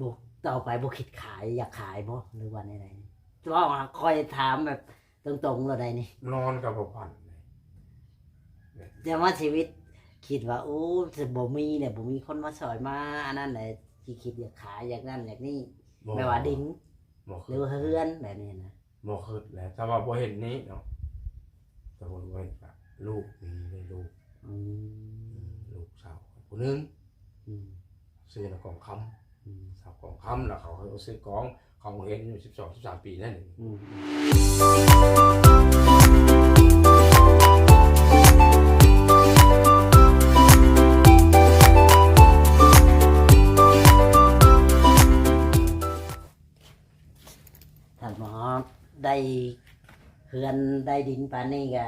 ບໍ່ ຕໍ່ໄປບໍ່ຄິດຂາຍ ຢາກຂາຍບໍ່ ຫຼືວ່າແນວໃດ? ເວົ້າ ຂ້ອຍຖາມແບບຕົງໆໂລດໄດ໋ນີ້. ນອນກໍບໍ່ຝັນເລີຍ. ແຕ່ວ່າຊີວິດຄິດວ່າ ໂອ້ ຊິບໍ່ມີແຫຼະ ບໍ່ມີຄົນມາຊ່ອຍມາອັນນັ້ນແຫຼະ ຊິຄິດຢາກຂາຍ ຢາກນັ້ນຢາກນີ້ ບໍ່ ແບບວ່າດິນ ບໍ່ ຫຼືວ່າເຮືອນແບບນີ້ນະ? ບໍ່ຄິດແຫຼະ ຖ້າວ່າບໍ່ເຮັດນີ້ເນາະ ຖ້າບໍ່ເຮັດກະລູກມີເດ້ ລູກ ອືມ ລູກສາວຂ້ອຍຜູ້ໜຶ່ງ ອືມ ຊື່ນາງກອງຄຳ ອືມ ສາວກອງຄຳ ແລ້ວເຂົາໃຫ້ເອົາຊື່ກອງ ເຂົາເຮັດອາຍຸສິບສອງ ສິບສາມປີນັ້ນ ອືມ ທ່ານໝໍ ໄດ້ເຮືອນໄດ້ດິນປານນີ້ກະ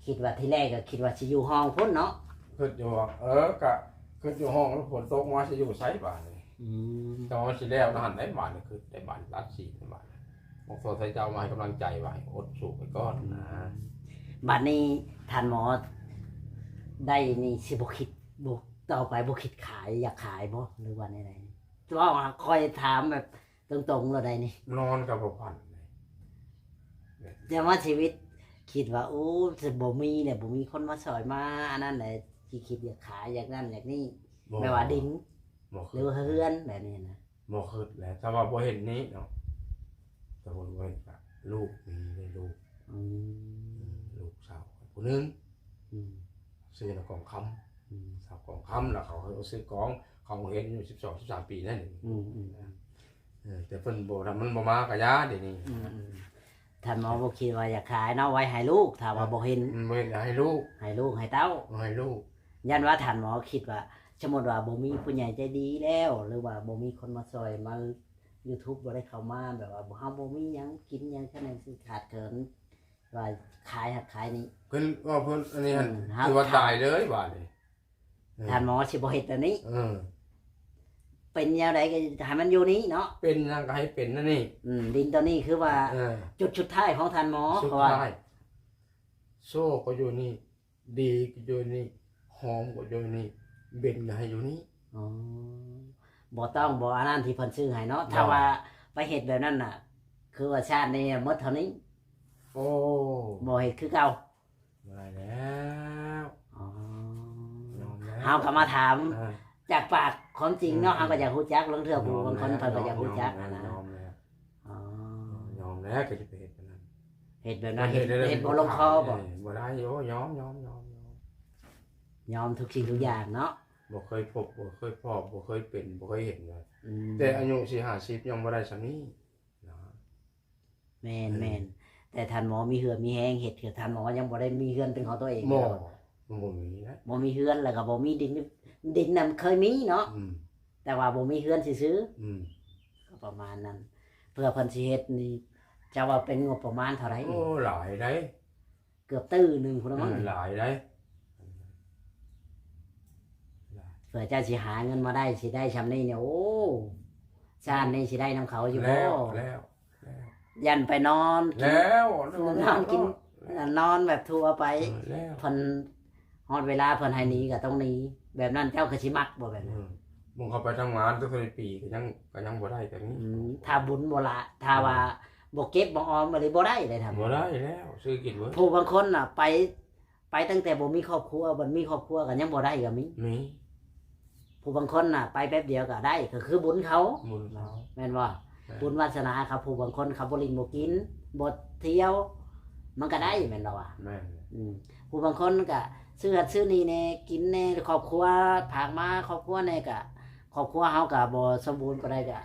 ຄິດວ່າທີແລກກະຄິດວ່າຊິຢູ່ຫ້ອງພຸ້ນເນາະ? ຄິດຢູ່ວ່າ ເອີ ກະຄິດຢູ່ຫ້ອງ ແລ້ວຝົນຕົກມາຊິຢູ່ໃສບາດນີ້? ອືມ ແຕ່ວ່າມັນຊິແລ້ວນະຫັ້ນໄດ໋ ບາດນີ້ ຄິດໄດ້ ບາດນີ້ ຕັດສິນບາດນີ້ ບອກໂທໃສ່ເຈົ້າມາໃຫ້ກຳລັງໃຈວ່າໃຫ້ອົດສູ້ໄປກ່ອນນະ. ອືມ ບາດນີ້ທ່ານໝໍ ໄດ້ນີ້ຊິບໍ່ຄິດ ບໍ່ ຕໍ່ໄປບໍ່ຄິດຂາຍ ຢາກຂາຍບໍ່ ຫຼືວ່າແນວໃດ? ເວົ້າ ຂ້ອຍຖາມແບບຕົງໆໂລດໄດ໋ນີ້. ນອນກໍບໍ່ຝັນເລີຍ. ແຕ່ວ່າຊີວິດຄິດວ່າ ໂອ້ ຊິບໍ່ມີແຫຼະ ບໍ່ມີຄົນມາຊ່ອຍມາອັນນັ້ນແຫຼະ ຊິຄິດຢາກຂາຍ ຢາກນັ້ນຢາກນີ້ ບໍ່ ແບບວ່າດິນ ບໍ່ຄິດ ຫຼືວ່າເຮືອນແບບນີ້ນະ? ບໍ່ຄິດແຫຼະ ຖ້າວ່າບໍ່ເຮັດນີ້ເນາະ ຖ້າບໍ່ເຮັດກະລູກມີເດ້ ລູກ ອືມ ລູກສາວຂ້ອຍຜູ້ໜຶ່ງ ອືມ ຊື່ນາງກອງຄຳ ອືມ ສາວກອງຄຳ ແລ້ວເຂົາໃຫ້ເອົາຊື່ກອງ ເຂົາເຮັດອາຍຸສິບສອງ ສິບສາມປີນັ້ນ ອືມ ເອີ ແຕ່ເພິ່ນບໍ່ ມັນບໍ່ມາກະຢ່າດຽວນີ້ ອືມ ທ່ານໝໍບໍ່ຄິດວ່າຢາກຂາຍເນາະ ໄວ້ໃຫ້ລູກ ຖ້າວ່າບໍ່ເຫັນ ອືມ ບໍ່ເຮັດໃຫ້ລູກ ໃຫ້ລູກໃຫ້ເຕົ້າ ໃຫ້ລູກ ຢ້ານວ່າທ່ານໝໍຄິດວ່າ ສົມມຸດວ່າບໍ່ມີຜູ້ໃຫຍ່ໃຈດີແລ້ວ ຫຼືວ່າບໍ່ມີຄົນມາຊ່ອຍ ມາ YouTube ບໍ່ໄດ້ເຂົ້າມາ ແບບວ່າເຮົາບໍ່ມີຫຍັງກິນຫຍັງ ຂະແໜງຊິຂາດເຂີນ ວ່າຂາຍຫັ້ນຂາຍນີ້ ເພິ່ນເວົ້າເພິ່ນອັນນີ້ຫັ້ນ ອືມ ຖືວ່າຕາຍເລີຍບາດນີ້ ເອີ ທ່ານໝໍຊິບໍ່ເຮັດແບບນີ້ ເອີ ເປັນແນວໃດກໍໃຫ້ມັນຢູ່ນີ້ເນາະ ເປັນຫຍັງກໍໃຫ້ເປັນແນວນີ້ ອືມ ດິນໂຕນີ້ຄືວ່າ ເອີ ຈຸດສຸດທ້າຍຂອງທ່ານໝໍ ສຸດທ້າຍ ເພາະວ່າໂຊກໍຢູ່ນີ້ ດີກໍຢູ່ນີ້ ຫອມກໍຢູ່ນີ້ ເບັນກໍໃຫ້ຢູ່ນີ້ ອໍ ບໍ່ຕ້ອງ ບໍ່ອັນນັ້ນທີ່ເພິ່ນຊື້ໃຫ້ເນາະ ບໍ່ ຖ້າວ່າໄປເຮັດແບບນັ້ນນະ ຄືວ່າຊາດນີ້ໝົດເທົ່ານີ້ ໂອ້ ບໍ່ເຮັດຄືເກົ່າ ບໍ່ໄດ້ແລ້ວ ອໍ ຍອມແລ້ວ ເຮົາກໍມາຖາມ ເອີ ຈາກປາກຄວາມຈິງເນາະ ອືມ ເຮົາກໍຢາກຮູ້ຈັກ ລາງເທື່ອຜູ້ບາງຄົນເພິ່ນກໍຢາກຮູ້ຈັກຫັ້ນນະ ຍອມແລ້ວ ອໍ ຍອມແລ້ວ ກໍຈະໄປເຮັດແບບນັ້ນ ເຮັດແບບນັ້ນ ເຮັດ ເຮັດບໍ່ລົງຄໍບໍ່? ເອີ ບໍ່ໄດ້ ໂອ້ ຍອມ ຍອມ ຍອມ ຍອມ ຍອມທຸກສິ່ງທຸກຢ່າງເນາະ ບໍ່ເຄີຍພົບ ບໍ່ເຄີຍພໍ້ ບໍ່ເຄີຍເປັນ ບໍ່ເຄີຍເຫັນເລີຍ ອືມ ແຕ່ອາຍຸສີ່ຫ້າສິບຍັງບໍ່ໄດ້ສ່ຳນີ້ນະ ແມ່ນ ອືມ ແມ່ນ ແຕ່ທ່ານໝໍມີເຫື່ອມີແຮງເຮັດ ຄືທ່ານໝໍຍັງບໍ່ໄດ້ມີເຮືອນເປັນຂອງຕົວເອງ ບໍ່ ບໍ່ມີນະ ບໍ່ມີເຮືອນ ແລ້ວກໍບໍ່ມີດິນ ດິນນະເຄີຍມີເນາະ ອືມ ແຕ່ວ່າບໍ່ມີເຮືອນຊື່ໆ ອືມ ກໍປະມານນັ້ນ ເພື່ອເພິ່ນຊິເຮັດນີ້ ເຈົ້າວ່າເປັນງົບປະມານເທົ່າໃດ? ໂອ້ ຫຼາຍໃດ໋ ເກືອບຕື້ໜຶ່ງພຸ້ນລະມັ້ງ ເອີ ຫຼາຍໃດ໋ ເພື່ອເຈົ້າຊິຫາເງິນມາໄດ້ ຊິໄດ້ຊ່ຳນີ້ນີ້ ໂອ້ ຊາດນີ້ຊິໄດ້ນຳເຂົາຢູ່ບໍ່? ແລ້ວ ແລ້ວ ແລ້ວ ຢ້ານໄປນອນກິນ ແລ້ວ ນອນກິນ ແລ້ວ ນອນແບບທົ່ວໄປ ເອີ ແລ້ວ ເພິ່ນຮອດເວລາເພິ່ນໃຫ້ໜີກໍຕ້ອງໜີ ແບບນັ້ນເຈົ້າກໍຊິມັກບໍ່ແບບນັ້ນ? ອືມ ບາງເຂົາໄປທຳງານ ຕົກໃນປີກໍຍັງ ກໍຍັງບໍ່ໄດ້ກໍມີ ອືມ ຖ້າບຸນບໍ່ລະ ຖ້າວ່າ ອືມ ບໍ່ເກັບບໍ່ອອມອີ່ຫຼີບໍ່ໄດ້ເດ້ທ່ານ ບໍ່ໄດ້ແລ້ວ ຊື້ກິນເບິດ ຜູ້ບາງຄົນນະໄປ ໄປຕັ້ງແຕ່ບໍ່ມີຄອບຄົວ ບັດມີຄອບຄົວກໍຍັງບໍ່ໄດ້ກໍມີ ມີ ຜູ້ບາງຄົນນະໄປແປັບດຽວກໍໄດ້ ກໍຄືບຸນເຂົາ ບຸນເຂົາ ແມ່ນບໍ່? ແມ່ນ ບຸນວາສະໜາເຂົາ ຜູ້ບາງຄົນເຂົາບໍ່ຫຼິ້ນບໍ່ກິນ ບໍ່ທ່ຽວ ມັນກໍໄດ້ແມ່ນບໍ່ວະ? ແມ່ນ ອືມ ຜູ້ບາງຄົນກໍຊື້ຫັ້ນຊື້ນີ້ແດ່ ກິນແດ່ ຄອບຄົວຝາກມາ ຄອບຄົວແດ່ ກໍຄອບຄົວເຮົາກໍບໍ່ສົມບູນປານໃດ ກໍ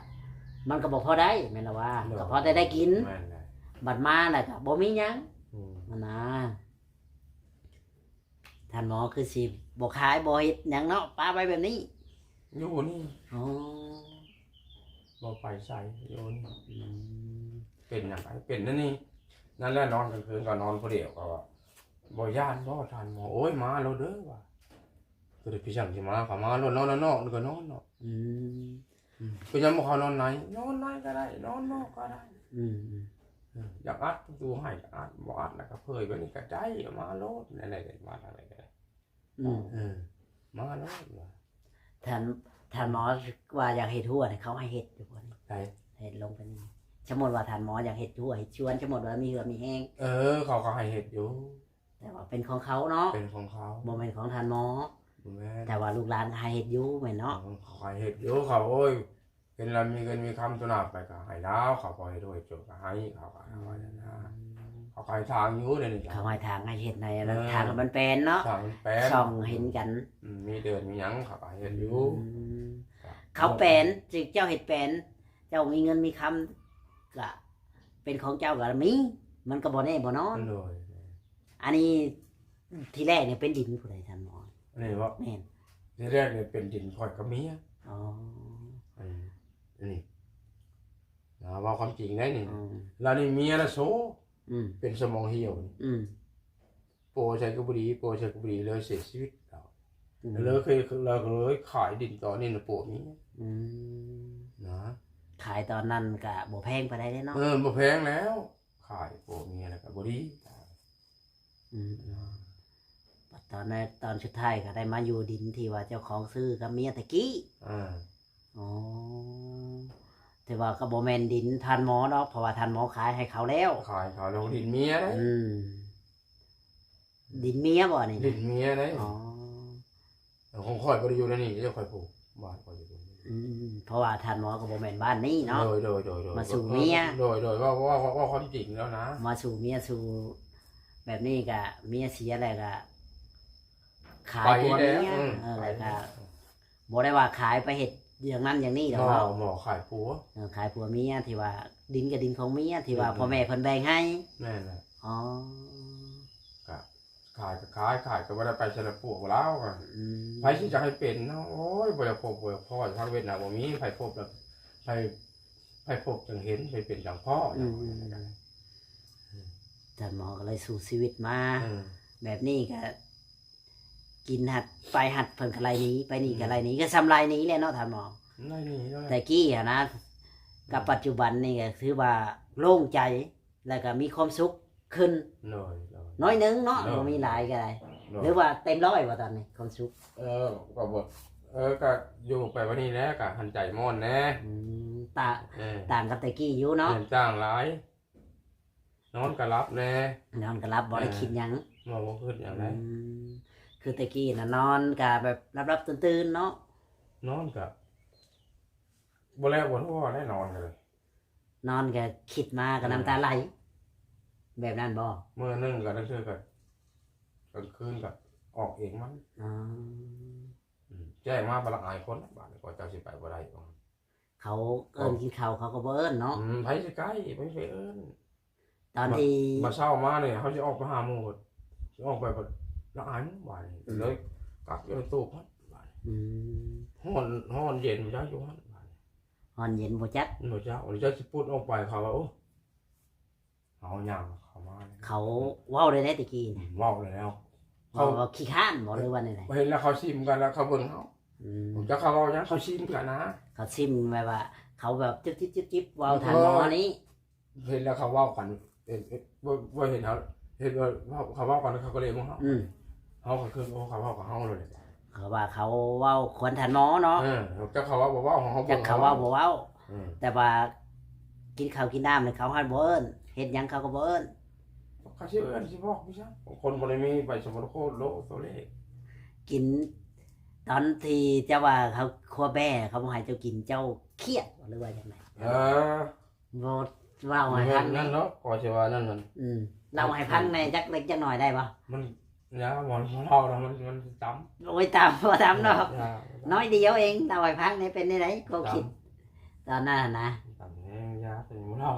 ມັນກໍບໍ່ພໍໄດ້ແມ່ນລະວະ? ໂດຍ ກໍພໍແຕ່ໄດ້ກິນ ແມ່ນແຫຼະ ບັດມາແລ້ວກໍບໍ່ມີຫຍັງ ອືມ ຫັ້ນນະ. ທ່ານໝໍຄືຊິບໍ່ຂາຍບໍ່ເຮັດຫຍັງເນາະ ປະໄວ້ແບບນີ້ ຢູ່ນີ້ ອໍ ບໍ່ໄປໃສ ຢູ່ນີ້ ອືມ ເປັນຫຍັງ ເປັນອັນນີ້ ນັ້ນແຫຼະ ນອນກາງຄືນກໍນອນຜູ້ດຽວ ກໍວ່າ ບໍ່ຢ້ານບໍ່ທ່ານໝໍ? ໂອ້ຍ ມາໂລດເດີວ່າ ຕົວໃດຄືຈັ່ງຊິມາ ເຂົາມາໂລດ ນອນນອກນີ້ກໍນອນເນາະ ອືມ ອືມ ຄືຍາມບໍ່ເຂົານອນໃນ ນອນໃນກໍໄດ້ ນອນນອກກໍໄດ້ ອືມ ເອີ ຢາກອັດປະຕູໃຫ້ກໍອັດ ບໍ່ອັດແລ້ວກໍເຜີຍໄປນີ້ກໍໄດ້ ມາໂລດ ແນວໃດກໍມາທາງໃດກໍໄດ້ ອືມ ເອີ ມາໂລດວ່າ ທ່ານ ທ່ານໝໍວ່າຢາກເຮັດຮົ້ວນີ້ ເຂົາໃຫ້ເຮັດຢູ່ບໍ່ນີ້? ໃຜ? ເຮັດລົງໄປນີ້ ສົມມຸດວ່າທ່ານໝໍຢາກເຮັດຮົ້ວເຮັດຊວນ ສົມມຸດວ່າມີເຫື່ອມີແຮງ ເອີ ເຂົາກໍໃຫ້ເຮັດຢູ່ ແຕ່ວ່າເປັນຂອງເຂົາເນາະ ເປັນຂອງເຂົາ ບໍ່ແມ່ນຂອງທ່ານໝໍ ບໍ່ແມ່ນ ແຕ່ວ່າລູກຫຼານກໍໃຫ້ເຮັດຢູ່ແມ່ນເນາະ? ເອີ ເຂົາໃຫ້ເຮັດຢູ່ ເຂົາ ໂອ້ຍ ເຫັນລາວມີເງິນມີຄຳຕົວໜ້າໄປກໍໃຫ້ລາວ ເຂົາກໍເຮັດ ເຮັດສວນກໍໃຫ້ ເຂົາກໍວ່ານັ້ນນະ ອືມ ເຂົາກໍໃຫ້ທາງຢູ່ດຽວນີ້ ເຂົາໃຫ້ທາງໃຫ້ເຮັດໃນ ເອີ ທາງມັນແປນເນາະ ທາງມັນແປນ ຊ່ອງເຫັນກັນ ອືມ ມີເດີ່ນມີຫຍັງ ເຂົາກໍໃຫ້ເຮັດຢູ່ ອືມ ເຂົາແປນ ເຈົ້າເຮັດແປນ ເຈົ້າມີເງິນມີຄຳ ກະເປັນຂອງເຈົ້າກະມີ ມັນກະບໍ່ແນ່ບໍ່ນອນ ໂດຍ ອັນນີ້ທີແລກນີ້ເປັນດິນຜູ້ໃດທ່ານໝໍ? ອັນນີ້ບໍ່? ແມ່ນ ທີແລກນີ້ເປັນດິນຂ້ອຍກັບເມຍ ອໍ ອັນ ອັນນີ້ນະ ເວົ້າຄວາມຈິງໄດ໋ນີ້ ອືມ ລະນີ້ເມຍລະໂຊ ອືມ ເປັນສະໝອງຫ່ຽວ ອືມ ປົວໃສ່ກໍບໍ່ດີ ປົວໃສ່ກໍບໍ່ດີ ເລີຍເສຍຊີວິດ ອືມ ເລີຍເຄີຍ ເລີຍ ເລີຍຂາຍດິນຕອນນີ້ນະ ປົວເມຍ ອືມ ນະ ຂາຍຕອນນັ້ນກະບໍ່ແພງປານໃດເດ້ເນາະ ເອີ ບໍ່ແພງແລ້ວ ຂາຍຜົວເມຍແລ້ວກໍບໍ່ດີ ອືມ ບັດຕອນໃນ ຕອນສຸດທ້າຍກໍໄດ້ມາຢູ່ດິນທີ່ວ່າເຈົ້າຂອງຊື້ກັບເມຍແຕ່ກີ້ ເອີ ອໍ ແຕ່ວ່າກໍບໍ່ແມ່ນດິນທ່ານໝໍດອກ ເພາະວ່າທ່ານໝໍຂາຍໃຫ້ເຂົາແລ້ວ ຂາຍເຂົາແລ້ວ ດິນເມຍເດ້ ອືມ ດິນເມຍບໍ່ນີ້ນະ? ດິນເມຍເດ້ ອໍ ຂອງຂ້ອຍບໍ່ໄດ້ຢູ່ໃນນີ້ ເຈົ້າຂ້ອຍປູກ ບ້ານຂ້ອຍຢູ່ ອືມ ເພາະວ່າທ່ານໝໍກໍບໍ່ແມ່ນບ້ານນີ້ເນາະ ໂດຍ ໂດຍ ໂດຍ ໂດຍ ມາສູ່ເມຍ ໂດຍ ໂດຍ ເວົ້າ ເວົ້າ ເວົ້າ ເວົ້າຄວາມຈິງແລ້ວນະ ມາສູ່ເມຍ ສູ່ແບບນີ້ກະເມຍເສຍແລ້ວກະຂາຍຜົວເມຍ ໄປແລ້ວ ເອີ ເອີ ແລ້ວກະ ໄປແລ້ວ ບໍ່ໄດ້ວ່າຂາຍໄປເຮັດຢ່າງນັ້ນຢ່າງນີ້ດອກເນາະ ບໍ່ ບໍ່ ຂາຍຜົວ ເອີ ຂາຍຜົວເມຍ ທີ່ວ່າດິນກໍດິນຂອງເມຍ ທີ່ວ່າ ອືມ ພໍ່ແມ່ເພິ່ນແບ່ງໃຫ້ ແມ່ນແຫຼະ ອໍ ກະ ຂາຍກໍຂາຍ ຂາຍກໍບໍ່ໄດ້ໄປໃສລະ ຜົວລາວກໍ ອືມ ໃຜຊິຢາກໃຫ້ເປັນເນາະ ໂອ້ຍ ບໍ່ຢາກພົບບໍ່ຢາກພໍ້ ທາງເວັດນາບໍ່ມີໃຜພົບແລ້ວ ໃຜ ໃຜພົບຈັ່ງເຫັນ ໃຜເປັນຈັ່ງພໍ້ ອືມ ອືມ ທ່ານໝໍກໍເລີຍສູ້ຊີວິດມາ ເອີ ແບບນີ້ກໍ ກິນຫັດໄປຫັດ ເພິ່ນກໍໄລ່ໜີ ໄປນີ້ກໍໄລ່ໜີ ອືມ ກໍສ່ຳໄລ່ໜີແຫຼະເນາະທ່ານໝໍ ໄລ່ໜີແລ້ວ ແຕ່ກີ້ຫັ້ນນະ ອືມ ກັບປັດຈຸບັນນີ້ກໍຖືວ່າໂລ່ງໃຈ ແລ້ວກໍມີຄວາມສຸກຂຶ້ນ ໂດຍ ໂດຍ ໜ້ອຍໜຶ່ງເນາະ ໂດຍ ບໍ່ມີຫຼາຍກໍໄດ້ ໂດຍ ຫຼືວ່າເຕັມຮ້ອຍບໍ່ຕອນນີ້ຄວາມສຸກ? ເອີ ກໍບໍ່ ເອີ ກໍຢູ່ໄປວັນນີ້ແຫຼະ ກໍຫັນໃຈມ່ອນແດ່ ອືມ ຕາ ເອີ ຕ່າງກັບແຕ່ກີ້ຢູ່ເນາະ ແມ່ນ ຕ່າງຫຼາຍ ນອນກໍຫຼັບແດ່ ນອນກໍຫຼັບ ບໍ່ໄດ້ ເອີ ຄິດຫຍັງ ບໍ່ ບໍ່ຄິດຫຍັງເລີຍ ອືມ ຄືແຕ່ກີ້ນະ ນອນກໍແບບຫຼັບໆຕື່ນໆເນາະ ນອນກໍບໍ່ແລ້ວບໍ່ທົ່ວໄດ້ ນອນກໍເລີຍ ນອນກໍຄິດມາກໍ ເອີ ນ້ຳຕາໄຫຼ ແບບນັ້ນບໍ່? ມື້ໜຶ່ງກໍ ລາງເທື່ອກໍ ກາງຄືນກໍອອກເອງມັນ ອໍ ອືມ ແຈ້ງມາບັດລະອາຍຄົນ ບາດນີ້ກໍເຈົ້າຊິໄປບໍ່ໄດ້ ເຂົາເອີ້ນກິນເຂົ້າເຂົາກໍບໍ່ເອີ້ນເນາະ ອືມ ໃຜຊິໃກ້ ໃຜຊິເອີ້ນ ຕອນທີ່ ມາເຊົ້າມານີ້ ເຮົາຊິອອກໄປຫາໝູ່ ຊິອອກໄປບັດລະອາຍໝູ່ ບາດນີ້ ອືມ ເລີຍກັກຢູ່ໃນຕູ້ພັດ ບາດນີ້ ອືມ ຮ້ອນ ຮ້ອນເຢັນບໍ່ຈັກຢູ່ຫັ້ນ ບາດນີ້ ຮ້ອນເຢັນບໍ່ຈັກ ບໍ່ຈັກ ເຈົ້າຊິປຸດອອກໄປ ເຂົາວ່າ ໂອ້ ເຮົາຍ່າງເຂົ້າມາ ເຂົາເວົ້າໄດ້ແດ່ແຕ່ກີ້ ອືມ ເວົ້າແລ້ວ ເຂົາ ເຂົາວ່າຂີ້ຄ້ານບໍ່ ຫຼືວ່າແນວໃດ? ເຫັນແລ້ວເຂົາຊິມກັນ ແລ້ວເຂົາເບິ່ງເຮົາ ອືມ ຈັກເຂົາເວົ້າຫຍັງ ເຂົາຊິມກັນນະ ເຂົາຊິມແບບວ່າ ເຂົາແບບຈິບໆໆໆ ເວົ້າ ເອີ ທ່ານໝໍນີ້ ເຫັນແລ້ວເຂົາເວົ້າກັນ ເຫັນ ເຫັນ ບໍ່ ບໍ່ເຫັນເຮົາ ເຫັນວ່າເຂົາເວົ້າກັນ ເຂົາກໍເລີຍເບິ່ງເຮົາ ອືມ ເຮົາກໍຄື ໂອ້ ເຂົາເວົ້າກັບເຮົາໂລດ ເຂົາວ່າເຂົາເວົ້າຄວນທ່ານໝໍເນາະ ເອີ ຈັກເຂົາເວົ້າບໍ່ເວົ້າ ເຮົາ ຈັກເຂົາເວົ້າບໍ່ເວົ້າ ອືມ ແຕ່ວ່າກິນເຂົ້າກິນນ້ຳນີ້ເຂົາຫັ້ນບໍ່ເອີ້ນ ເຮັດຫຍັງເຂົາກໍບໍ່ເອີ້ນ ເຂົາຊິເອີ້ນຊິບອກຢູ່ຊັ້ນ ຄົນບໍ່ໄດ້ມີໃບສະບັກໂຄດໂລໂຕເລກ ກິນ ຕອນທີ່ເຈົ້າວ່າເຂົາຄົວແບ້ ເຂົາບໍ່ໃຫ້ເຈົ້າກິນ ເຈົ້າຄຽດບໍ່ ຫຼືວ່າຈັ່ງໃດ? ເອີ ບໍ່ເວົ້າໃຫ້ຟັງແດ່ ນັ້ນເນາະ ກໍຊິວ່ານັ້ນ ອືມ ເລົ່າໃຫ້ຟັງແດ່ ຈັກເລັກຈັກໜ້ອຍໄດ້ບໍ່? ມັນ ຢ່າ ບໍ່ເວົ້າດອກ ມັນ ມັນຈຳ ໂອ້ຍ ຕຳ ບໍ່ຕຳດອກ ເອີ ຢ່າ ນ້ອຍດຽວເອງ ເລົ່າໃຫ້ຟັງແດ່ ເປັນຈັ່ງໃດ ຄວາມຄິດ ຕອນນັ້ນນະ ຕຳແຮງ ຢ່າ ເປັນບໍ່ເລົ່າ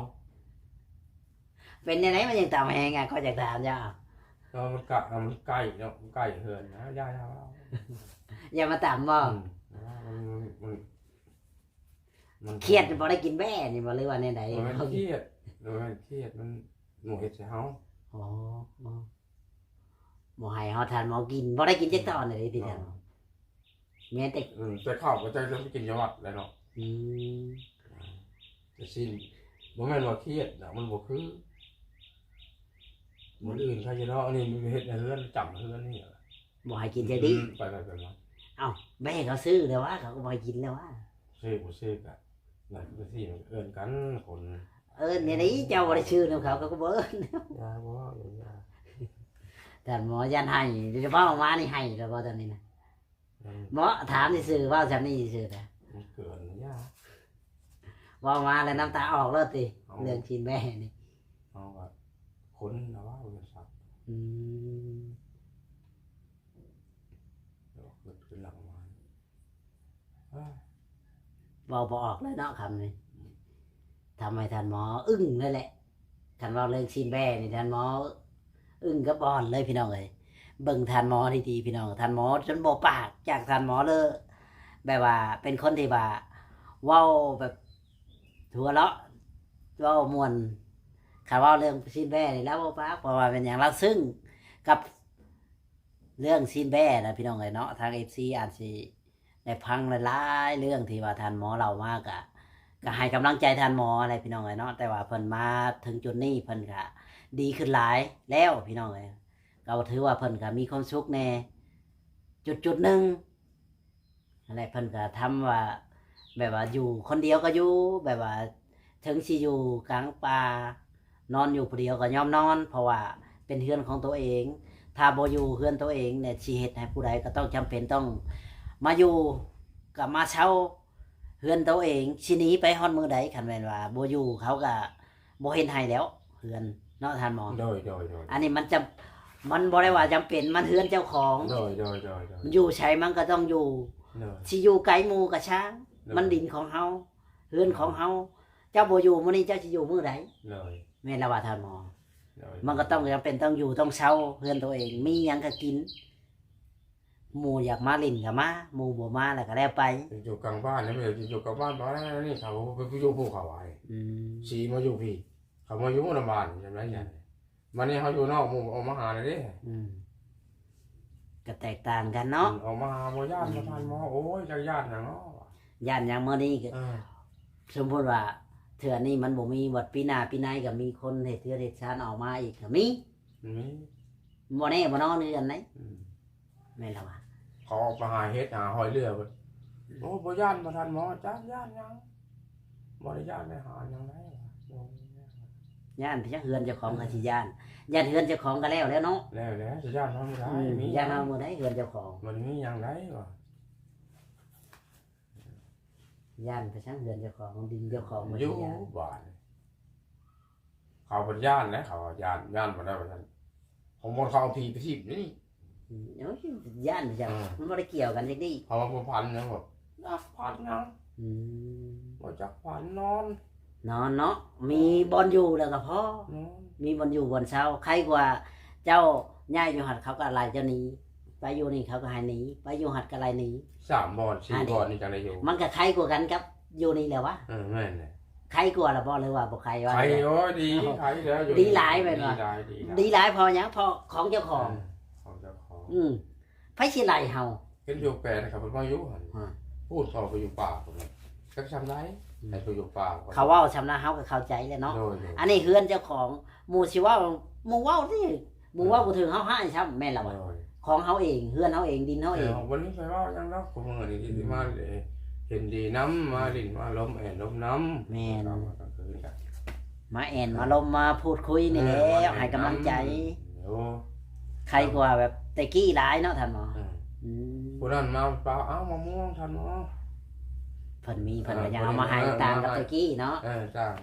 ເປັນຈັ່ງໃດ ມັນຍັງຕຳແຮງອະ ຂ້ອຍຢາກຖາມເຈົ້າ ເອີ ມັນກະ ມັນໃກ້ເນາະ ມັນໃກ້ເຮືອນນະ ຢ່າ ຢ່າເວົ້າ ຢ່າມາຕຳບໍ່? ອືມ ມັນ ມັນ ມັນຄຽດບໍ່ໄດ້ກິນແບ້ນີ້ບໍ່ ຫຼືວ່າແນວໃດ? ບໍ່ແມ່ນຄຽດ ບໍ່ແມ່ນຄຽດ ມັນໝູ່ເຮັດໃສ່ເຮົາ ອໍ ບໍ່ໃຫ້ເຮົາ ທ່ານໝໍກິນ ບໍ່ໄດ້ກິນຈັກຕອນເລີຍຕິທ່ານ ແມ່ນແຕ່ ອືມ ແຕ່ເຂົ້າກໍຈັກຈະໄປກິນຢູ່ວັດແຫຼະເນາະ ອືມ ແຕ່ຊີ້ນ ບໍ່ແມ່ນວ່າຄຽດດອກ ມັນບໍ່ຄື ມື້ອື່ນເຂົາຢູ່ເນາະ ອັນນີ້ມັນເຮັດໃນເຮືອນ ຈຳເຮືອນນີ້ ບໍ່ໃຫ້ກິນຈັກດີ້ ອືມ ໄປໆໆມາ ເ ເອົ້າ ແບເຂົາຊື້ແລ້ວຫວາ ເຂົາກໍບໍ່ໃຫ້ກິນແລ້ວຫວາ. ຊື້ບໍ່ຊື້ກະ ນັ້ນຄືຊິເອີ້ນກັນຄົນ ເອີ້ນແນວໃດ ເຈົ້າບໍ່ໄດ້ຊື້ນຳເຂົາ ເຂົາກໍບໍ່ເອີ້ນ. ຢ່າ ບໍ່ເວົ້າຢ່າ ທ່ານໝໍຢ້ານໄຫ້ ເວົ້າມານີ້ໄຫ້ແລ້ວບໍ່ຕອນນີ້ນະ. ອືມ ເນາະ ຖາມຊື່ໆ ເວົ້າຊ່ຳນີ້ຊື່ໆນະ ມັນເກີນ ຢ່າ ເວົ້າມາແລ້ວນ້ຳຕາອອກໂລດຕິ. ເອົາ ເລື່ອງຊີ້ນແບ້ນີ້ ເອົາວ່າຄົນລະເວົ້າວ່າສັດ. ອືມ ແຕ່ວ່າເກີດຂຶ້ນຫຼັງມາ ເວົ້າບໍ່ອອກເລີຍເນາະຄຳນີ້. ອືມ ທຳໃຫ້ທ່ານໝໍອຶ້ງເລີຍແຫຼະ. ຄັນເວົ້າເລື່ອງຊີ້ນແບ້ນີ້ ທ່ານໝໍອຶ້ງກັບອ່ອນເລີຍພີ່ນ້ອງເອີຍ. ເບິ່ງທ່ານໝໍດີໆ ພີ່ນ້ອງ ທ່ານໝໍຈົນບໍ່ປາກ ຈາກທ່ານໝໍເລີ ແບບວ່າເປັນຄົນທີ່ວ່າເວົ້າແບບຫົວເລາະ ເວົ້າມ່ວນ. ຄັນເວົ້າເລື່ອງຊີ້ນແບ້ນີ້ລາວບໍ່ປາກ ເພາະວ່າເປັນຫຍັງ ລາວຊຶ້ງກັບ ເລື່ອງຊີ້ນແບ້ນະພີ່ນ້ອງເອີຍເນາະ. ທາງເອັຟຊີອາດຊິໄດ້ຟັງຫຼາຍໆເລື່ອງທີ່ວ່າທ່ານໝໍເລົ່າມາ ກະ ກະໃຫ້ກຳລັງໃຈທ່ານໝໍແຫຼະພີ່ນ້ອງເອີຍເນາະ. ແຕ່ວ່າເພິ່ນມາເຖິງຈຸດນີ້ ເພິ່ນກະດີຂຶ້ນຫຼາຍແລ້ວພີ່ນ້ອງເອີຍ. ກໍຖືວ່າເພິ່ນກະມີຄວາມສຸກແດ່ຈຸດໆໜຶ່ງ. ຫັ້ນແຫຼະ ເພິ່ນກໍທຳວ່າ ແບບວ່າຢູ່ຄົນດຽວກໍຢູ່ ແບບວ່າເຖິງຊິຢູ່ກາງປ່າ ນອນຢູ່ຜູ້ດຽວກໍຍອມນອນ ເພາະວ່າເປັນເຮືອນຂອງໂຕເອງ. ຖ້າບໍ່ຢູ່ເຮືອນໂຕເອງນີ້ ຊິເຮັດໃຫ້ຜູ້ໃດກໍຕ້ອງຈຳເປັນຕ້ອງມາຢູ່ ກໍມາເຊົ່າເຮືອນໂຕເອງ. ຊິໜີໄປຮອດມື້ໃດ ຄັນແມ່ນວ່າບໍ່ຢູ່ ເຂົາກໍ ບໍ່ເຮັດໃຫ້ແລ້ວເຮືອນເນາະທ່ານໝໍ. ໂດຍ ໂດຍ ໂດຍ ອັນນີ້ມັນຈຳ ມັນບໍ່ໄດ້ວ່າຈຳເປັນ ມັນເຮືອນເຈົ້າຂອງ. ໂດຍ ໂດຍ ໂດຍ ໂດຍ ມັນຢູ່ໃສມັນກໍຕ້ອງຢູ່. ໂດຍ ຊິຢູ່ໄກໝູ່ກໍຊ່າງ. ໂດຍ ມັນດິນຂອງເຮົາ ເຮືອນຂອງເຮົາ. ໂດຍ ເຈົ້າບໍ່ຢູ່ມື້ນີ້ ເຈົ້າຊິຢູ່ມື້ໃດ? ໂດຍ ແມ່ນລະວ່າທ່ານໝໍ. ໂດຍ ມັນກໍຕ້ອງຈຳເປັນຕ້ອງຢູ່ຕ້ອງເຊົ່າເຮືອນໂຕເອງ ມີຫຍັງກໍກິນ. ໝູ່ຢາກມາຫຼິ້ນກໍມາ ໝູ່ບໍ່ມາແລ້ວກໍແລ້ວໄປ. ຢູ່ກາງບ້ານນີ້ ຢູ່ກາງບ້ານ ບ້ານນີ້ ເຂົາໄປຢູ່ພູເຂົາໄວ້. ອືມ ຊິມາຢູ່ພີ້ ເຂົາມາຢູ່ນຳບ້ານຈັ່ງໃດ. ອືມ ບັດນີ້ເຮົາຢູ່ນອກ ໝູ່ອອກມາຫາແລ້ວເດ້. ອືມ ກໍແຕກຕ່າງກັນເນາະ. ອືມ ອອກມາຫາບໍ່ຢ້ານ ອືມ ບໍ່ທັນໝໍ. ໂອ້ຍ ຈັກຢ້ານຫຍັງເນາະ ຢ້ານຫຍັງ. ມື້ນີ້ກໍ ເອີ ສົມມຸດວ່າເທື່ອນີ້ມັນບໍ່ມີ ບັດປີໜ້າປີໃນກໍມີຄົນເຮັດເຮືອນເຮັດຊານອອກມາອີກກໍມີ. ອືມ ບໍ່ແນ່ບໍ່ນອນຄືກັນໃດ. ອືມ ແມ່ນລະວ່າ ເຂົາອອກໄປຫາເຫັດຫາຫອຍເຫຼືອ. ໂອ້ ບໍ່ຢ້ານບໍ່ທັນໝໍ. ຈັກຢ້ານຫຍັງ ບໍ່ໄດ້ຢ້ານໄດ້ຫາຫຍັງໃດ. ຢ້ານໄປຫຍັງ ເຮືອນເຈົ້າຂອງກໍຊິຢ້ານ. ຢ້ານເຮືອນເຈົ້າຂອງກໍແລ້ວແລ້ວເນາະ. ແລ້ວແລ້ວ ຊິຢ້ານເຮົາມື້ໃດ. ອືມ ມີ ຢ້ານເຮົາມື້ໃດເຮືອນເຈົ້າຂອງ. ມັນມີຫຍັງໃດວະ. ຢ້ານໄປຫຍັງ ເຮືອນເຈົ້າຂອງ ດິນເຈົ້າຂອງ ຢູ່ ມັນຊິຢ້ານ ບ້ານ. ເຂົາເພິ່ນຢ້ານແຫຼະ ເຂົາວ່າຢ້ານ ຢ້ານບໍ່ໄດ້ວ່າຊັ້ນ. ຂອງບ່ອນເຂົາເອົາຜີໄປຖິ້ມນີ້. ອືມ ໂອ້ຍ ຢ້ານໄປຫຍັງ ເອີ ມັນບໍ່ໄດ້ກ່ຽວກັນຈັກດີ້. ເຂົາວ່າບໍ່ຝັນຫຍັງ ແບບຈັກຝັນຫຍັງ. ອືມ ບໍ່ຈັກຝັນ ນອນ ນອນເນາະ ມີບ່ອນຢູ່ແລ້ວກໍພໍ. ນອນ ມີບ່ອນຢູ່ບ່ອນເຊົາ ໄຄກວ່າເຈົ້າຍ້າຍຢູ່ຫັ້ນ ເຂົາກໍໄລ່ເຈົ້າໜີ ໄປຢູ່ນີ້ເຂົາກໍໃຫ້ໜີ ໄປຢູ່ຫັ້ນກໍໄລ່ໜີ. ສາມບ່ອນ ສີ່ບ່ອນນີ້ຈັ່ງໄດ້ຢູ່. ມັນກໍໄຄກວ່າກັນກັບຢູ່ນີ້ແຫຼະວະ. ເອີ ແມ່ນແຫຼະ. ໄຄກວ່າລະບໍ່ ຫຼືວ່າບໍ່ໄຄວະ? ໄຄ ໂອ້ຍ ດີ ໄຄແລ້ວຢູ່ ດີຫຼາຍແມ່ນບໍ່? ດີຫຼາຍ ດີຫຼາຍ ດີຫຼາຍເພາະຫຍັງ? ເພາະຂອງເຈົ້າຂອງ. ເອີ ຂອງເຈົ້າຂອງ. ອືມ ໃຜຊິໄລ່ເຮົາ? ເຫັນຢູ່ແປນເຂົາເພິ່ນມາຢູ່ຫັ້ນ. ອືມ ພູດເຂົາໄປຢູ່ປ່າພຸ້ນ ຈັກຊ່ຳໃດ. ອືມ ໃຫ້ໄປຢູ່ປ່າ ເຂົາເວົ້າຊ່ຳນັ້ນເຮົາກໍເຂົ້າໃຈແຫຼະເນາະ. ໂດຍ ໂດຍ ອັນນີ້ເຮືອນເຈົ້າຂອງ. ໝູ່ຊິເວົ້າ ໝູ່ເວົ້າຕິ ໝູ່ເວົ້າ ເອີ ບໍ່ຖືກເຮົາຮ້າຍຊ້ຳ ແມ່ນລະວະ. ໂດຍ ຂອງເຮົາເອງ ເຮືອນເຮົາເອງ ດິນເຮົາເອງ. ເອີ ວັນນີ້ໄປເວົ້າຫຍັງດອກ ຄົນມື້ນີ້ ອືມ ຊິມາ ເອີ ເຫັນດີນຳ ມາຫຼິ້ນມາລົມແອນລົມນຳ. ແມ່ນ ມາແອນມາລົມມາພູດຄຸຍນີ້ແຫຼະ ເອີ ໃຫ້ກຳລັງໃຈ. ໂອ້ ໄຄກວ່າແບບແຕ່ກີ້ຫຼາຍເນາະທ່ານໝໍ. ອືມ ອືມ ຜູ້ນັ້ນມາປ່າ ເອົາມະມ່ວງທ່ານໝໍ. ເພິ່ນມີ ເອີ ເພິ່ນກໍຍັງເອົາມາໃຫ້ ເພິ່ນ ຕ່າງກັບແຕ່ກີ້ເນາະ. ເອີ ຕ່າງ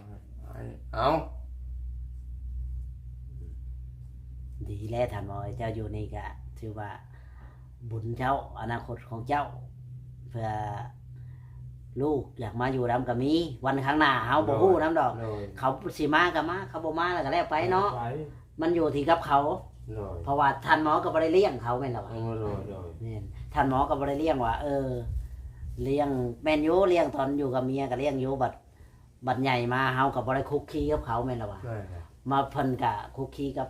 ເອົາ ດີແລ້ວທ່ານໝໍ ເຈົ້າຢູ່ນີ້ກະຖືວ່າບຸນເຈົ້າ ອະນາຄົດຂອງເຈົ້າ ເພື່ອລູກຢາກມາຢູ່ນຳກໍມີ. ວັນຂ້າງໜ້າເຮົາບໍ່ ໂດຍ ຮູ້ນຳດອກ. ໂດຍ ເຂົາຊິມາກໍມາ ເຂົາບໍ່ມາແລ້ວກໍແລ້ວໄປເນາະ. ແລ້ວໄປ ມັນຢູ່ທີ່ກັບເຂົາ. ໂດຍ ເພາະວ່າທ່ານໝໍກໍບໍ່ໄດ້ລ້ຽງເຂົາແມ່ນລະວະ. ໂດຍ ໂດຍ ໂດຍ ແມ່ນ ທ່ານໝໍກໍບໍ່ໄດ້ລ້ຽງວ່າ ເອີ ລ້ຽງ ແມ່ນຢູ່ ລ້ຽງຕອນຢູ່ກັບເມຍກໍລ້ຽງຢູ່ ບັດ ບັດໃຫຍ່ມາເຮົາກໍບໍ່ໄດ້ຄຸກຄີກັບເຂົາແມ່ນລະວະ. ແມ່ນແຫຼະ ມາເພິ່ນກໍຄຸກຄີກັບ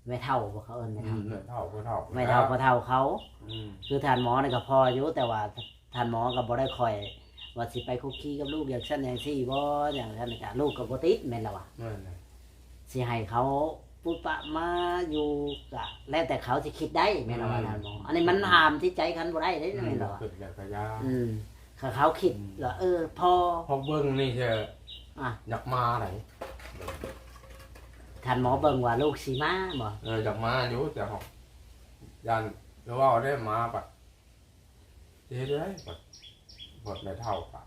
ແມ່ເຖົ້າບໍ່ ເຂົາເອີ້ນແມ່ເຖົ້າ. ອືມ ແມ່ເຖົ້າ ພໍ່ເຖົ້າ ແມ່ເຖົ້າ ພໍ່ເຖົ້າເຂົາ. ອືມ ຄືທ່ານໝໍນີ້ກໍພໍຢູ່ ແຕ່ວ່າທ່ານໝໍກໍບໍ່ໄດ້ຄ່ອຍວ່າຊິໄປຄຸກຄີກັບລູກຢ່າງຊັ້ນຢ່າງຊີ້ບໍ່ ຢ່າງຊັ້ນກໍລູກກໍບໍ່ຕິດແມ່ນລະວະ. ແມ່ນແຫຼະ ຊິໃຫ້ເຂົາໄປ ປະມາຢູ່ ກະແລ້ວແຕ່ເຂົາຊິຄິດໄດ້ ແມ່ນວ່ານັ້ນບໍ່? ອັນນີ້ມັນຫ້າມຈິດໃຈຄັນບໍ່ໄດ້ເດ້ ແມ່ນບໍ່? ເພິ່ນແລ້ວກະຢ່າ ອືມ ຖ້າເຂົາຄິດ ອືມ ວ່າ ເອີ ພໍ ເຮົາເບິ່ງນີ້ເທື່ອ ອ່ະ ຢາກມາໄດ໋ ທ່ານໝໍເບິ່ງວ່າລູກຊິມາບໍ່? ເອີ ຢາກມາຢູ່ ແຕ່ເຮົາຢ້ານ ຄືເວົ້າໄດ້ມາບັດ ຊິເຮັດໄດ້ ບັດ ບັດແມ່ເຖົ້າກະ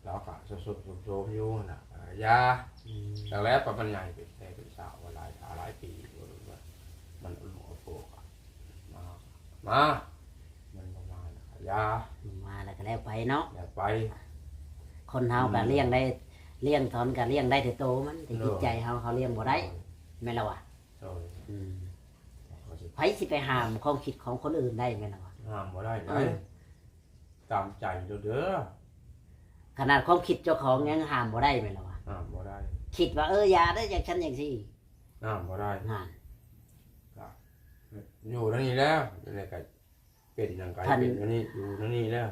ລາວກະຊຸດໆໂຊມໆຢູ່ຫັ້ນນະ ກະຢ່າ ອືມ ຈັ່ງແລ້ວ ປະມັນໃຫຍ່ເປັນແຕ່ເປັນສາວຫຼາຍ ຫຼາຍປີ ມັນ ມັນ ມັນບໍ່ມາ ມັນບໍ່ມານະ ກະຢ່າ ບໍ່ມາແລ້ວກະແລ້ວໄປເນາະ ແລ້ວໄປ ຄົນເຮົາກະ ອືມ ລ້ຽງໄດ້ ລ້ຽງຕອນກະລ້ຽງໄດ້ແຕ່ໂຕມັນ ແຕ່ ໂດຍ ຈິດໃຈເຮົາ ເຮົາລ້ຽງບໍ່ໄດ້ ໂດຍ ແມ່ນລະວະ ໂດຍ ອືມ ໃຜຊິໄປຫ້າມຄວາມຄິດຂອງຄົນອື່ນໄດ້ແມ່ນລະວະ? ຫ້າມບໍ່ໄດ້ ເອີ ໄດ້ ຕາມໃຈໂລດເດີ ຂະໜາດຄວາມຄິດເຈົ້າຂອງຍັງຫ້າມບໍ່ໄດ້ແມ່ນລະວະ? ຫ້າມບໍ່ໄດ້ ຄິດວ່າ ເອີ ຢ່າເດີ ຈັ່ງຊັ້ນຈັ່ງຊີ້ ຫ້າມບໍ່ໄດ້ ນັ້ນ ກະຢູ່ແນວນີ້ແລ້ວ ຈັ່ງໃດກະ ເປັນຫຍັງກະ ເພິ່ນ ເປັນອັນນີ້ ຢູ່ແນວນີ້ແລ້ວ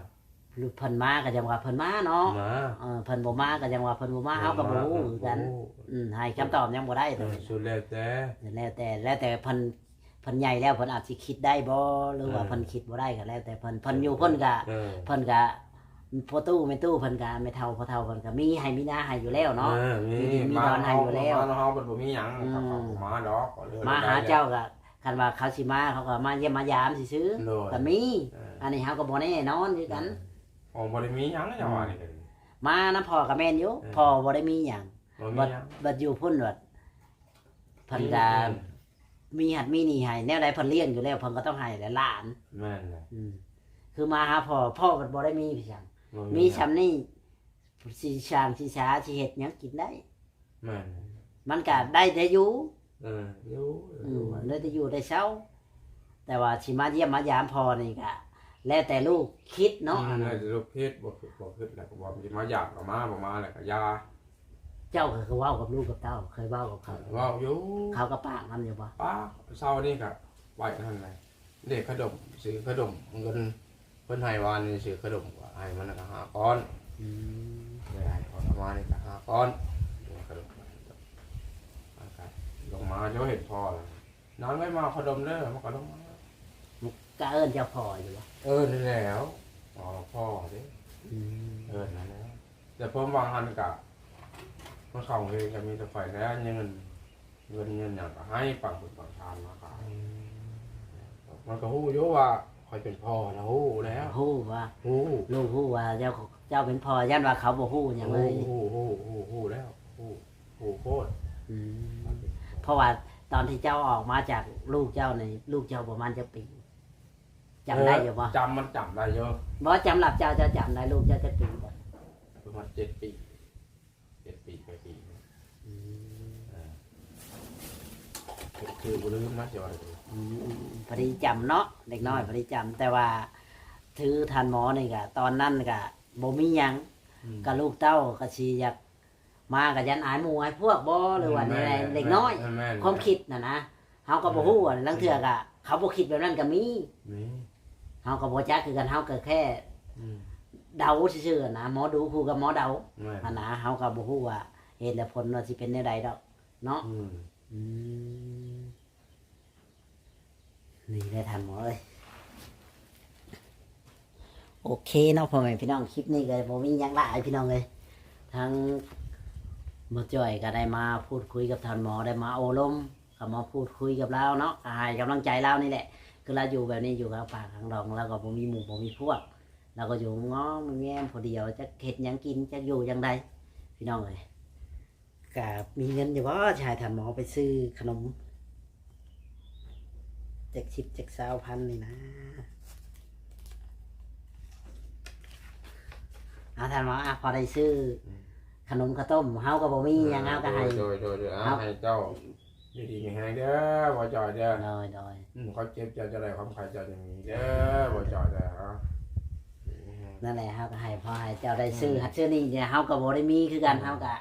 ເພິ່ນມາກະຈັ່ງວ່າເພິ່ນມາເນາະ ມາ ເອີ ເພິ່ນບໍ່ມາກະຈັ່ງວ່າເພິ່ນບໍ່ມາ ເຮົາກະບໍ່ຮູ້ຄືກັນ ບໍ່ມາ ບໍ່ຮູ້ ອືມ ໃຫ້ຄຳຕອບຍັງບໍ່ໄດ້ ເອີ ສຸດແລ້ວແຕ່ ແລ້ວແຕ່ ແລ້ວແຕ່ເພິ່ນ ເພິ່ນໃຫຍ່ແລ້ວ ເພິ່ນອາດຊິຄິດໄດ້ບໍ່ ຫຼືວ່າ ເອີ ເພິ່ນຄິດບໍ່ໄດ້ກະແລ້ວແຕ່ເພິ່ນ ເພິ່ນຢູ່ພຸ້ນກະ ເອີ ເພິ່ນກະ ພໍ່ຕູ້ແມ່ຕູ້ເພິ່ນກະ ແມ່ເຖົ້າພໍ່ເຖົ້າເພິ່ນກະມີໄຮ່ມີນາໃຫ້ຢູ່ແລ້ວເນາະ ເອີ ມີ ມີດິນມີດອນໃຫ້ຢູ່ແລ້ວ ມາເຮົາ ເຮົາເພິ່ນບໍ່ມີຫຍັງ ອືມ ເຂົາກໍມາດອກ ມາຫາເຈົ້າກະ ຄັນວ່າເຂົາຊິມາ ເຂົາກໍມາຢ້ຽມມາຢາມຊື່ໆ ໂດຍ ກໍມີ ເອີ ອັນນີ້ເຮົາກໍບໍ່ແນ່ນອນຄືກັນ ເອີ ບໍ່ໄດ້ມີຫຍັງ ເຈົ້າວ່ານີ້ກໍດີ ມານຳພໍ່ກໍແມ່ນຢູ່ ເອີ ພໍ່ບໍ່ໄດ້ມີຫຍັງ ບໍ່ມີຫຍັງ ບັດ ບັດຢູ່ພຸ້ນ ບັດເພິ່ນກໍ ອືມ ມີຫັດມີໜີ້ໃຫ້ ແນວໃດເພິ່ນລ້ຽງຢູ່ແລ້ວ ເພິ່ນກໍຕ້ອງໃຫ້ແຫຼະຫຼານ ແມ່ນແຫຼະ ອືມ ຄືມາຫາພໍ່ ພໍ່ບັດບໍ່ໄດ້ມີຫຍັງ ບໍ່ມີ ມີສ່ຳນີ້ ຊິສ້າງຊິສາ ຊິເຮັດຫຍັງກິນໄດ້ ແມ່ນ ມັນກະໄດ້ແຕ່ຢູ່ ເອີ ຢູ່ ອືມ ຢູ່ໄວ້ ໄດ້ແຕ່ຢູ່ໄດ້ເຊົາ ແຕ່ວ່າຊິມາຢ້ຽມມາຢາມພໍ່ນີ້ກະ ແລ້ວແຕ່ລູກຄິດເນາະ ອືມ ອັນນັ້ນ ແລ້ວແຕ່ລູກຄິດ ບໍ່ ບໍ່ຄິດແລ້ວກໍວ່າຊິມາຢາມກໍມາ ບໍ່ມາແລ້ວກໍຢ່າ ເຈົ້າກໍເວົ້າກັບລູກກັບເຕົ້າ ເຄີຍເວົ້າກັບເຂົາ ເວົ້າຢູ່ ເຂົາກໍປາກນຳຢູ່ບໍ່? ປາກ ເຊົ້ານີ້ກໍໄປຫັ້ນແຫຼະ ເດ ຂະໜົມ ຊື້ຂະໜົມ ເງິນເພິ່ນໃຫ້ວານນີ້ ຊື້ຂະໜົມໃຫ້ມັນກໍຫ້າກ້ອນ ອືມ ໄດ້ໃຫ້ເຂົາປະມານນີ້ກໍຫ້າກ້ອນ ຂະໜົມ ມັນກໍລົງມາ ເຈົ້າເຫັນພໍ່ລະ ນາງເອີຍ ມາເອົາຂະໜົມເດີ ມັນກໍລົງມາ ມັນກໍເອີ້ນເຈົ້າພໍ່ຢູ່ບໍ່? ເອີ້ນນັ້ນແຫຼ້ວ ພໍ່ ພໍ່ເດ້ ອືມ ເອີ້ນນັ້ນແຫຼ້ວ ແຕ່ເພິ່ນວ່າຫັ້ນກະ ມັນເຂົ້າເຮງກໍມີແຕ່ຂ້ອຍແຫຼະ ເງິນ ເງິນເງິນຫຍັງກໍໃຫ້ ປັງບຸນປັງທານມາຂາຍ ອືມ ມັນກໍຮູ້ຢູ່ວ່າຂ້ອຍເປັນພໍ່ນະ ຮູ້ແລ້ວ ຮູ້ວ່າ ຮູ້ ລູກຮູ້ວ່າເຈົ້າ ເຈົ້າເປັນພໍ່ ຢ້ານວ່າເຂົາບໍ່ຮູ້ຫຍັງເລີຍ ຮູ້ ຮູ້ ຮູ້ ຮູ້ ຮູ້ແລ້ວ ຮູ້ ຮູ້ໂພດ ອືມ ເພາະວ່າຕອນທີ່ເຈົ້າອອກມາຈາກລູກເຈົ້ານີ້ ລູກເຈົ້າປະມານຈັກປີ? ຈຳໄດ້ຢູ່ບໍ່? ເອີ ຈຳ ມັນຈຳໄດ້ຢູ່ ບໍ່ ສຳລັບເຈົ້າ ເຈົ້າຈຳໄດ້ລູກເຈົ້າຈັກປີບໍ່? ປະມານເຈັດປີ ເຈັດປີ ແປດປີ ອືມ ເອີ ຄືບໍ່ລືມນະ ຊິວ່າ ອືມ ພໍດີຈຳເນາະ ເດັກນ້ອຍ ອືມ ພໍດີຈຳ ແຕ່ວ່າຖືທ່ານໝໍນີ້ກະ ຕອນນັ້ນກະບໍ່ມີຫຍັງ ອືມ ກະລູກເຕົ້າກະຊິຢາກ ມາກໍຢ້ານອາຍໝູ່ອາຍພວກບໍ່ ຫຼືວ່າແນວໃດ ແມ່ນ ເດັກນ້ອຍ ແມ່ນ ຄວາມຄິດນະນະ ເຮົາກໍບໍ່ຮູ້ ອືມ ລາງເທື່ອກໍເຂົາບໍ່ຄິດແບບນັ້ນກໍມີ ມີ ເຮົາກໍບໍ່ຈັກຄືກັນ ເຮົາກໍແຄ່ ອືມ ເດົາຊື່ໆນະ ໝໍດູຄູ່ກັບໝໍເດົາ ແມ່ນ ຫັ້ນນະ ເຮົາກໍບໍ່ຮູ້ວ່າເຫດແລະຜົນວ່າຊິເປັນແນວໃດດອກເນາະ ອືມ ອືມ. ນີ້ແຫຼະທ່ານໝໍເອີຍ ໂອເຄເນາະ ພໍ່ແມ່ພີ່ນ້ອງ ຄລິບນີ້ກໍບໍ່ມີຫຍັງຫຼາຍພີ່ນ້ອງເອີຍ ທາງບໍ່ຈ່ອຍກໍໄດ້ມາພູດຄຸຍກັບທ່ານໝໍ ໄດ້ມາໂອ້ລົມ ກໍມາພູດຄຸຍກັບລາວເນາະ ກໍໃຫ້ກຳລັງໃຈລາວນີ້ແຫຼະ ຄືລາວຢູ່ແບບນີ້ ຢູ່ກັບປາກກາງດອງ ລາວກໍບໍ່ມີໝູ່ບໍ່ມີພວກ ລາວກໍຢູ່ງອມແງມຜູ້ດຽວ ຈັກເຮັດຫຍັງກິນ ຈັກຢູ່ຈັ່ງໃດ ພີ່ນ້ອງເອີຍ. ກະມີເງິນຢູ່ບໍ່ ຊິໃຫ້ທ່ານໝໍໄປຊື້ຂະໜົມຈັກສິບຈັກຊາວພັນນີ້ນະ ເອົາທ່ານໝໍ ອາ ພໍໄດ້ຊື້ ອືມ ຂະໜົມເຂົ້າຕົ້ມ ເຮົາກໍບໍ່ມີຫຍັງ ເອີ ເຮົາກໍໃຫ້ ໂດຍ ໂດຍ ໂດຍ ເອົາ ເຮົາໃຫ້ເຈົ້າຢູ່ດີມີແຮງເດີ ບໍ່ຈ່ອຍເດີ ໂດຍ ໂດຍ ອືມ ຄວາມເຈັບເຈົ້າຈະໄດ້ ຄວາມໄຂ້ເຈົ້າຈະມີເດີ ບໍ່ຈ່ອຍເດີ ເອົາ ນັ້ນແຫຼະ ເຮົາກໍໃຫ້ ພໍໃຫ້ເຈົ້າໄດ້ຊື້ ອືມ ຫັດຊື້ນີ້ ເຮົາກໍບໍ່ໄດ້ມີຄືກັນ ອືມ ເຮົາກໍ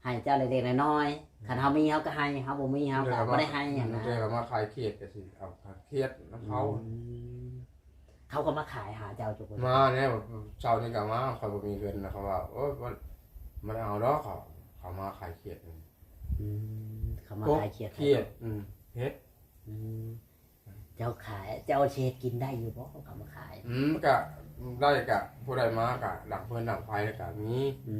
ໃຫ້ເຈົ້າເລັກໆນ້ອຍໆ ອືມ ຄັນເຮົາມີເຮົາກໍໃຫ້ ເຮົາບໍ່ມີເຮົາກໍບໍ່ໄດ້ໃຫ້ຫັ້ນນະ ເທື່ອກໍມາຂາຍຂຽດກໍຊິເອົາຂາຍຂຽດນຳເຂົາ ອືມ ເຂົາກໍມາຂາຍຫາເຈົ້າທຸກມື້ ມາແລ້ວ ເຊົ້ານີ້ກໍມາ ຂ້ອຍບໍ່ມີເງິນນະ ເຂົາວ່າ ໂອ້ຍ ມັນ ມັນເອົາດອກ ເຂົາ ເຂົາມາຂາຍຂຽດນີ້ ອືມ ເຂົາມາຂາຍຂຽດຂາຍກົບ ຂຽດ ອືມ ເຫັດ ອືມ ເຈົ້າຂາຍ ເຈົ້າຊິເຮັດກິນໄດ້ຢູ່ບໍ່ ເຂົາມາຂາຍ? ອືມ ກະໄດ້ ກະຜູ້ໃດມາກະດັງເພີງດັງໄຟ ແລ້ວກະມີ ອື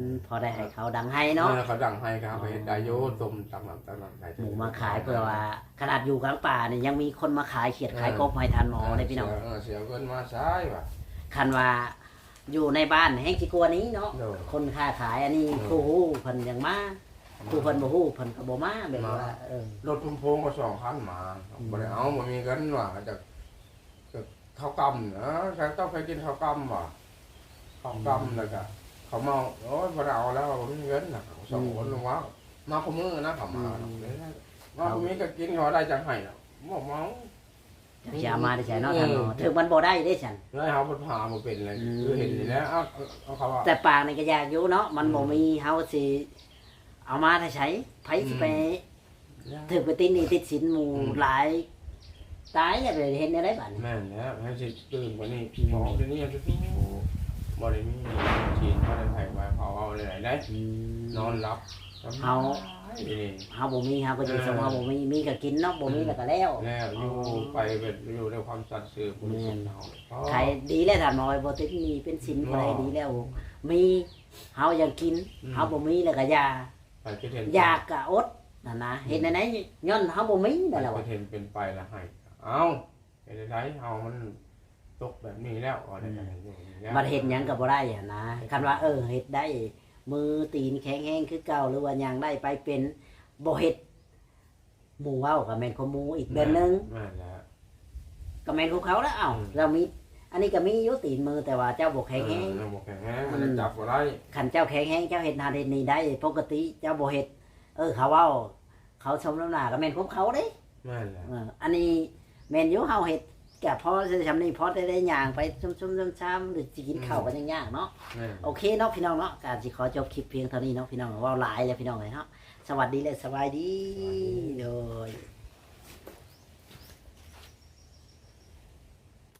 ມ ພໍໄດ້ໃຫ້ເຂົາດັງໄຮ່ເນາະ ເອີ ເຂົາດັງໄຮ່ ກະເຮົາກະເຮັດໄດ້ຢູ່ ອໍ ຕົ້ມ ຕັກນ້ຳ ຕັກນ້ຳໃສ່ ໝູມາຂາຍ ເພື່ອວ່າຂະໜາດຢູ່ກາງປ່ານີ້ ຍັງມີຄົນມາຂາຍຂຽດ ເອີ ຂາຍກົບໃຫ້ທ່ານໝໍເດ້ພີ່ນ້ອງ ເອີ ເອີ ຊິເອົາເງິນມາໃສວະ ຄັນວ່າ ຢູ່ໃນບ້ານແຮ່ງຊິກວ່ານີ້ເນາະ ໂດຍ ຄົນຄ້າຂາຍ ອັນນີ້ ໂດຍ ຜູ້ຮູ້ເພິ່ນຍັງມາ ຜູ້ເພິ່ນບໍ່ຮູ້ເພິ່ນກໍບໍ່ມາ ແບບວ່າ ເອີ ລົດໂພງກໍສອງຄັນມາ ອືມ ບໍ່ໄດ້ເອົາ ບໍ່ມີເງິນວ່າ ຈະ ຈະເຂົ້າກ່ຳນະ ເຈົ້າເຄີຍກິນເຂົ້າກ່ຳບໍ່? ເຂົ້າກ່ຳ ອືມ ແລ້ວກໍເຂົ້າເມົາ ໂອ້ຍ ບໍ່ໄດ້ເອົາແລ້ວ ບໍ່ມີເງິນນະ ສອງ ອືມ ຄົນວ່າ ມາຄູ່ມື້ນະ ເຂົາມາ ອືມ ມາບໍ່ມີກໍກິນ ເຂົາໄດ້ຈັ່ງໃຫ້ ບໍ່ເມົາ ຈັກຊິເອົາມາແຕ່ໃສເນາະ ເອີ ທ່ານເນາະ ຖືກມັນບໍ່ໄດ້ເດ້ຊັ້ນ ແລ້ວເຮົາພັດຫາບໍ່ເປັນເລີຍ ອືມ ຄືເຫັນນີ້ແຫຼະ ເອົາ ເອົາ ເອົາເຂົາວ່າ ແຕ່ປາງນີ້ກໍຢາກຢູ່ເນາະ ມັນ ອືມ ບໍ່ມີ ເຮົາຊິເອົາມາແຕ່ໃສ ໃຜຊິໄປ ອືມ ຖືກໄປຕິດໜີ້ຕິດສິນໝູ່ ອືມ ຫຼາຍ ຕາຍແລ້ວ ໄປເຮັດແນວໃດບາດນີ້ ແມ່ນແລ້ວ ໃຫ້ຊິຕື່ມກວ່ານີ້ ອືມ ໝໍດຽວນີ້ ໂອ້ ບໍ່ໄດ້ມີ ຈີນ ບໍ່ໄດ້ໃຜວ່າເຂົາເວົ້າແນວໃດໄດ້ ອືມ ນອນຫຼັບ ເຮົາ ສະບາຍເດ ເຮົາບໍ່ມີ ເຮົາກໍຢູ່ ເອີ ສ່ຳເຮົາບໍ່ມີ ມີກໍກິນເນາະ ບໍ່ມີ ອືມ ແລ້ວກໍແລ້ວ ແລ້ວຢູ່ ອໍ ໄປແບບຢູ່ດ້ວຍຄວາມສັດຊື່ບໍລິສຸດ ແມ່ນ ເຮົາ ໃຜດີແລ້ວ ທ່ານໝໍ ບໍ່ຕິດໜີ້ເປັນສິນ ບໍ່ ຜູ້ໃດດີແລ້ວ ມີ ເຮົາຍັງກິນ ອືມ ເຮົາບໍ່ມີແລ້ວກໍຢ່າ ໃຜຄິດເຫັນ ຢາກກໍອົດຫັ້ນນະ ອືມ ເຮັດແນວໃດ ຍ້ອນເຮົາບໍ່ມີນັ້ນແຫຼະ ໃຜຄິດເຫັນເປັນໄປລະໃຫ້ ເອົ້າ ເຮັດແນວໃດ ເຮົາມັນຕົກແບບນີ້ແລ້ວ ອືມ ບັດເຮັດຫຍັງກໍບໍ່ໄດ້ຫັ້ນນະ ຄັນວ່າ ເອີ ເຮັດໄດ້ ມືຕີນແຂງແຮງຄືເກົ່າ ຫຼືວ່າຍ່າງໄດ້ໄປເປັນ ບໍ່ເຮັດ ໝູ່ເວົ້າກໍແມ່ນຄວາມໝູ່ອີກແບບໜຶ່ງ ແມ່ນແລ້ວ ກໍແມ່ນຂອງເຂົາແລ້ວ ເອົ້າ ອືມ ລາວມີ ອັນນີ້ກໍມີຢູ່ຕີນມື ແຕ່ວ່າເຈົ້າບໍ່ແຂງແຮງ ເອີ ຍັງບໍ່ແຂງແຮງ ອືມ ມັນຈັບບໍ່ໄດ້ ຄັນເຈົ້າແຂງແຮງ ເຈົ້າເຮັດນັ້ນເຮັດນີ້ໄດ້ ປົກກະຕິເຈົ້າບໍ່ເຮັດ ເອີ ເຂົາເວົ້າ ເຂົາຊົມນຳໜ້າກໍແມ່ນຂອງເຂົາເດ້ ແມ່ນແລ້ວ ເອີ ອັນນີ້ແມ່ນຢູ່ ເຮົາເຮັດກໍພໍຊ່ຳນີ້ ພໍໄດ້ ໄດ້ຍ່າງໄປຊຸມໆຊາມໆ ຫຼືຊິກິນເຂົ້າ ອືມ ກໍຍັງຍາກເນາະ ແມ່ນ ໂອເຄເນາະພີ່ນ້ອງເນາະ ກໍຊິຂໍຈົບຄລິບພຽງເທົ່ານີ້ເນາະພີ່ນ້ອງ ເວົ້າຫຼາຍແລ້ວພີ່ນ້ອງເອີຍເນາະ ສະຫວັດດີ ແລະ ສະບາຍດີ ສະຫວັດດີ ໂດຍ.